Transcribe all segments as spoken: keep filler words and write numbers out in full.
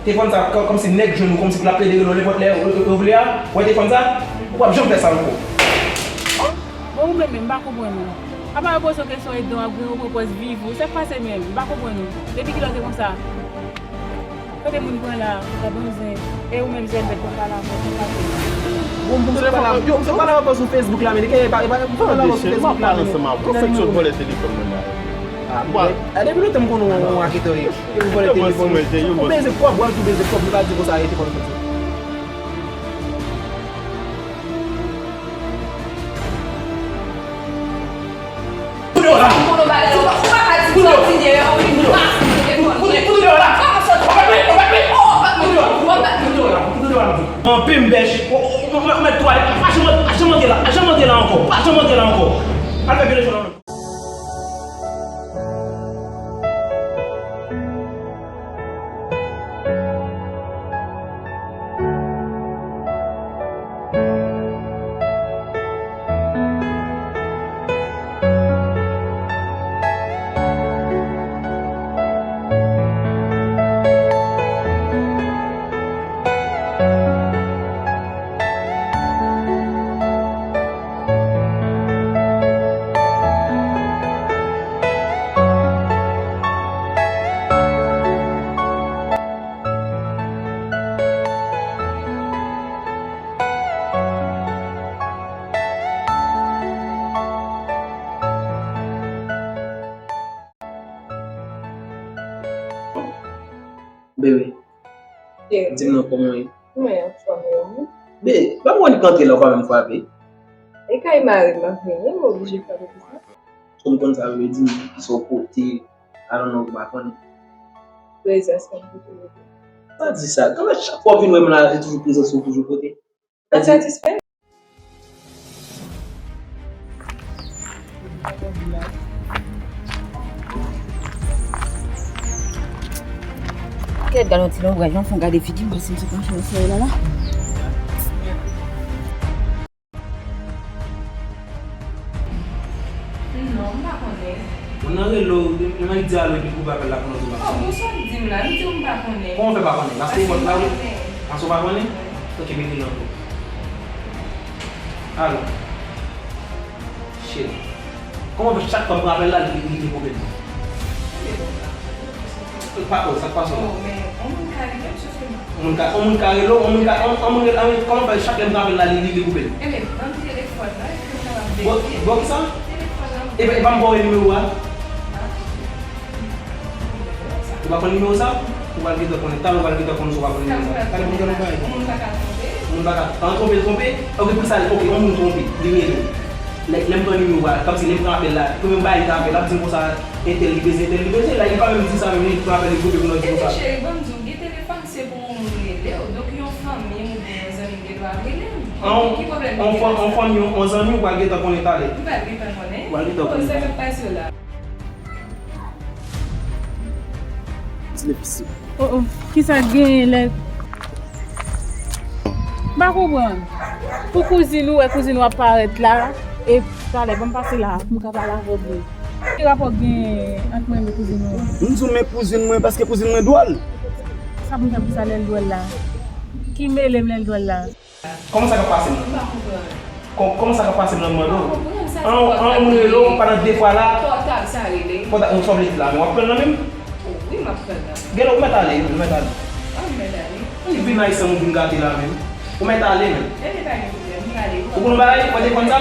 Telefòn sa, kò- kòmsi nèg jwenn ou, kòmsi pou l ap plede rele w nenpòt lè ou, ou, ou vle a. Ou wè telefòn sa? Ou p ap janm fè sa ankò. Bon, ou menm menm, m pa konprann ou. Apa yo poze w kesyon edan w ap gen ou pran pòz viv ou? Sa k pase menm? M pa konprann ou. Depi kilè w te konsa? Kote moun pran la, la banzen. E ou menm, Zèlbèt, konn pale avè w, konn pale. Bon, bon, se pale avè w, yo, se pale avè w sou Facebook la, men li gen, e pa, e pa, konn pale avè w sou Facebook la, men. Ou fèk sot vòlè telefòn mwen la. Ah, bon. Depi lontan m konnen w raketè w ye. Ou vòlè telefòn. Ou beze kòb, w ap tou beze kòb, li pa di konsa, rete konn konsa. Kote w la? Kote w la? Kote w la? Kote w la? Anpe m bèch. Ou mèt twò ale. Pa janm antre la. Pa janm antre la. Pa janm antre la ankò. Pa janm antre la ankò. Al fè vye lefò nan men. Bebe, di m non, kòman w ye? Mwen anfòm, e ou? Be, pa konn kanpe la, ou pa menm frape. E kay mari m ap vini, m oblije frape pou sa. Kòm konn sa vle di, m ki sou kote, I don't know, ou pa konnen. Prezans mwen pou tou. Pa di sa. Kanmenm chak fwa w vin wè m la, se toujou prezans ou toujou pote. Ou satisfè? Kèt, gade yon ti lonbraj, yon fon gade figi m, paske m se konn chè sè la la. Non, m pa konnen. Moun nan rele w, li di alo epi koupe apèl la pou nou di w pa konnen. Oh, bon, sa w di m la, m di w m pa konnen. Kòman w fè pa konnen? Paske e mwen k la wi. Paske w pa konnen? Wi. Ok, mete l ankò. Alo. Cheri. Kòman w fè chak fwa m pran apèl la, li, li, li koupe l? Sa k pase w la? Oh, men, yon moun ka rele m, sòf ke m pa. Yon moun ka, yon moun ka rele w, yon moun ka, yon, yon moun rele, kòman fè chak lè m pran apèl la, li, li, li koupe l? Ebyen, ban m telefòn nan, epi m kapab verifye. Bon, bon, kisa? Telefòn nan. Epa, epa m ba w nimewo a? Ah. Ou pa konn nimewo sa? Ou pral gentan konnen, talè ou pral gentan konnen si w pa konn nimewo sa. Talè pou gentan konnen. Moun pa ka twonpe. Moun pa ka, an twonpe, twonpe. Ok, pou sa, ok, yon moun twonpe, li rele w. Lè, lè m pran nimewo a, kòmsi lè m pran apèl la, premye bagay li ta fè, l ap di m konsa, entèl li bezwen, entèl li bezwen. La, li pa menm di sa, menm li pran apèl, li koupe pou nou di konsa. Ebyen, cheri, ban m di w, gen telefòn, se pou yon moun rele w. Donk, yon fanmi m oubyen yon zanmi m gen dwa rele m. An, ki pwoblèm ki gen la sa? An fanmi, an zanmi, ou pral gentan konnen talè. M pral gentan konnen? Ou pral gentan konnen talè. Oh, sa k ap pase w la? Ti nèg isi. Oh, oh. Kisa k genyen lè. M pa konprann. Pou kouzin ou, wè kouzin ou ap parèt la, e talè, ban m pase la, pou m ka pale avè w de. Ki rapò k genyen ant mwen menm e kouzin ou an? M di w men kouzin mwen, paske kouzin mwen dwòl. Sa pou m fè pou sa lè l dwòl la? Ki mele m lè l dwòl la? Kòman sa k ap pase m nan? M pa konprann. Kò-, kòman sa k ap pase m nan m mande w? M pa konprann sa. An, an, moun rele w pandan de fwa la. Pòtab sa rele. Pòtab, ou sa w vle di la, men w ap pran l nan men m? Wi, m ap pran l nan men m. Genlè ou mèt ale, ou mèt ale. An, m mèt ale. Ki vi ayisyen ou vin gate la menm? Ou mèt ale menm. Ebyen, pa gen pwoblèm, m prale. Ou konn yon bagay, ou pa te konn sa?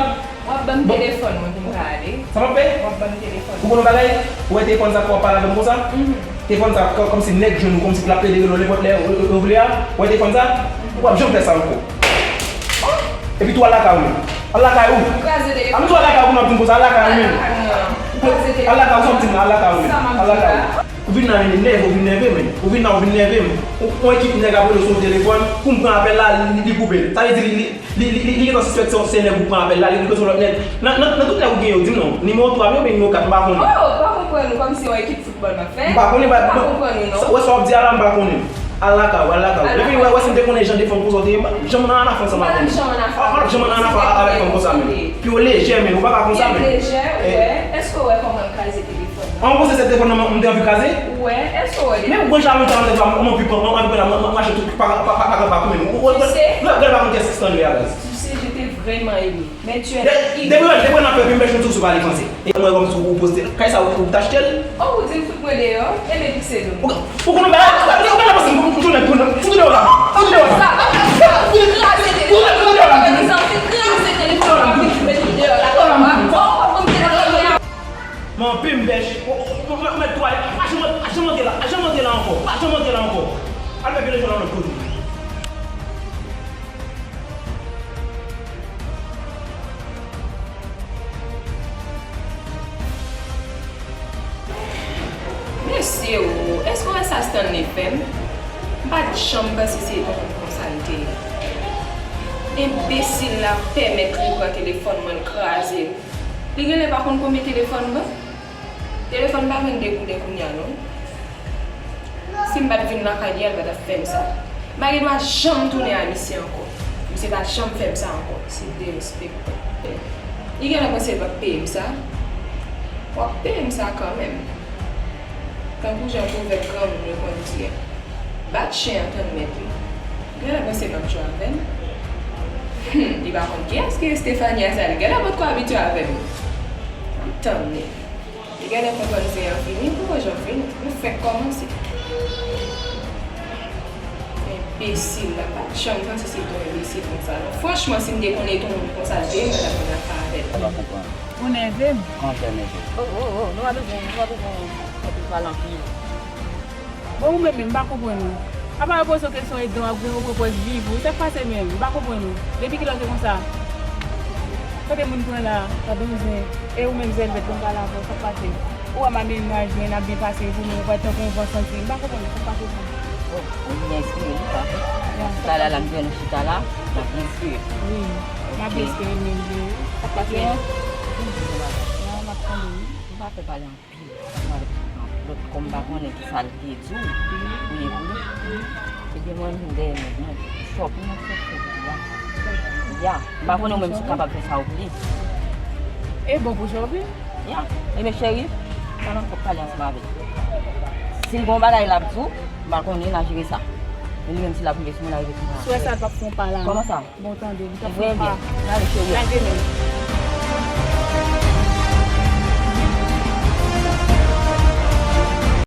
W ap ban m telefòn mwen pou m ka ale. Sa m ap fè? W ap ban m telefòn. Ou konn yon bagay? Ou wè telefòn sa k w ap pale avè m konsa? Mhm. Telefòn sa, kò-, kòmsi nèg jwenn ou, kòmsi pou l ap plede rele w nenpòt lè ou, ou, ou vle a. Ou wè telefòn sa? Ou p ap janm fè sa ankò. Epi tou, al lakay ou menm. Al lakay ou. Kraze telefòn. A m di w al lakay ou pou n ap di m konsa, al lakay ou menm. Al lakay mwen. Kraze telefòn. Al lakay ou, sa w ap di m la, al lakay ou menm. Al lakay ou. Ou vin la, vin nève, ou vin nève m. Ou vin la, ou vin nève m. Ou, ou ekip nèg ap rele w sou telefòn, pou m pran apèl la, li, li, li koupe l. Sa vle di li, li, Li, li, li, li gentan sispèk se, se nèg ou pran apèl la, li, li bezwen lòt nèg. Nan, nan, nan tout nèg ou gen yo, di m non. Nimewo twa m yo oubyen nimewo kat, m pa konnen. Oh, m pa konprann ou, kòmsi yon ekip foutbòl m ap fè. M pa konnen, m pa konprann ou, non. Sa, wè sa w ap di a la, m pa konnen. Al lakay ou, al lakay ou. Lè fini, wè, wè, si m te konnen jan de fanm konsa w te ye, m pa janm nan afè ansanm avè w. M pa janm nan afè avè w. M pa janm nan afè avèk fanm konsa, men. Pi w lejè, men, ou pa ka konsa, men. Lejè, wè. Èske w wè kòman l kraze telefòn? An, ou panse se telefòn nan m te anvi kraze? Ou wè, èske w wè depi. Men ou gon jalou tan nan tèt ou, mwen anvi pran, mwen anvi pran la, mwen mwen achte tout pa pa pa pa pa koumen. Ou ou ou gade pa konn kiyès ki Stanley a baz. Tu sais, je t'ai vraiment aimé. Mais tu es. Depi depi depi nan pèp mwen sou sou pale franse. E mwen kòm si ou poste kay sa ou ou t achte l. Oh, ou di m fout mwen deyò, e men ki se nou. Ou konnen bagay ou gade panse m tounen tounen fout deyò la. Fout deyò la. Sa pa fè sa. Kraze telefòn. Kraze telefòn. Kraze telefòn. Kraze telefòn. Kraze telefòn. Mwen anpil m bèch. Ou mèt twal. Pa janm antre la. Pa janm antre la ankò. Pa janm antre la ankò. Al fè pyele jwenn nan lòt kote. Mesye o, èske w wè sa Stanley fè m? M pa t janm panse se yon moun konsa l te ye. Enbesil la pèmèt li pran telefòn mwen, l kraze l. Li genlè pa konn konbyen telefòn mwen. Telefòn pa vann de gouden kounye a non. Si m pa t vin lakay li a, li pa t ap fè m sa. M pa gen dwa janm tounen a misye ankò. Misye pa janm fè m sa ankò. Se derespektan. Li genlè panse l p ap peye m sa. W ap peye m sa kanmenm. Tankou jan pwovèb granmoun yo konn di a, bat chen an tann mèt li. Genlè panse m ap jwe avè l. Humm, li pa konn kiyès ki Estefania sa, li genlè potko abitye avè m. M tann li. Li genlè konprann zen an fini, poko janm fini. Nou fèk kòmanse. Enbesil la, m pa t janm panse se t on enbesil konsa non. Franchman, si m te konnen t on moun konsa l te ye, m pa t ap konn afè avè l. Ou pa konprann. Ou nève m. Kòman fè nève? Oh, oh, oh, nou pa bezwen, nou pa bezwen pale anpil. Bon, ou menm menm, m pa konprann ou. Apa yo poze w kesyon edan w ap goumen, ou pran pòz viv ou. Sa k pase menm? M pa konprann ou. Depi kilè w te konsa? Kote moun pran la, pa donzen. E ou menm Zèlvèt, ban m pale avè w, sa k pase? Ou wè m a mennaj mwen, n ap byen pase, ou menm ou parèt tankou yon van santi. M pa konprann ou, sa k pase menm? Bon, ou byen espere li, pa vre? Talè la, m jwenn ou chita la, m ap byen espere. Wi, m ap byen espere menm vre. Sa k pase? Non, m ap tande wi. Ou pa fè pale anpil. Lòt kòm pa konnen ki sa l te di w, ou ye pou li. Ebyen, mwen menm dèyè nèg mwen, chòpin m ap chòpin pou li a. Ya, m pa konnen ou menm si w kapab fè sa ou pou li. E bon pou chòpin? Ya, ebyen cheri, pa nan fòk pale ansanm avè l. Si l gon bagay l ap di w, m pa konnen, n a jere sa. Men li menm si l ap rive sou mwen, l a rive sou mwen. Swè sa l p ap fè yon pa la. Kòman sa? Bon, tande, m t ap fè yon pa. Trè byen. N ale cheri. N ale menm.